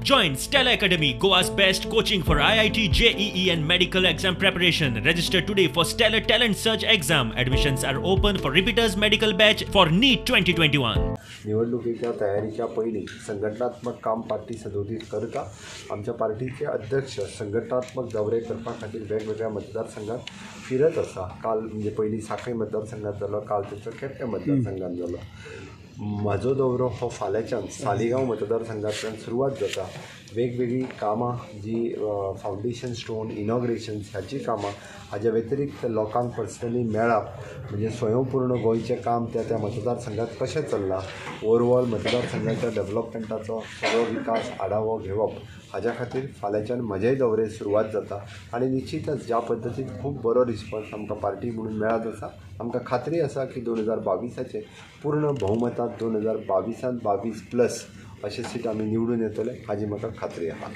Join Stella Academy, Goa's best coaching for IIT, JEE and medical exam preparation. Register today for Stellar Talent Search exam. Admissions are open for repeaters medical batch for NEET 2021. निवडणुकीच्या तयारीच्या पयलीं संघटनात्मक काम party सदोदीत करता. आमच्या पार्टीचे अध्यक्ष संघटनात्मक दौरे करपा खातीर वेगवेगळ्या मतदारसंघात फिरत आसा. काल म्हणजे पयलीं सांखळी मतदारसंघात जालो, काल ताचो केपें मतदारसंघात जालो. म्हाजो दौरो हो फाल्यांच्यान सालिगांव मतदारसंघांतल्यान सुरवात जाता. वेगवेगळीं कामां जी फावंडेशन स्टोन, इनॉग्रेशन्स ह्याची कामां, हाज्या व्यतिरिक्त लोकांक पर्सनली मेळप म्हणजे स्वयंपूर्ण गोंयचें काम त्या त्या मतदारसंघात कशें चल्लां, ओवरऑल मतदारसंघाच्या डेव्हलपमेंटाचो सगळो विकास आढावो घेवप हाज्या खातीर फाल्यांच्यान म्हजेय दौरे सुरवात जाता. आनी निश्चितच ज्या पद्दतीन खूब बरो रिस्पॉन्स आमकां पार्टी म्हणून मेळत आसा, आमकां खात्री आसा की 2022 पूर्ण बहुमतांत 2022 22 प्लस अशे सीट आमी निवडून येतले हाजी म्हाका खात्री आसा.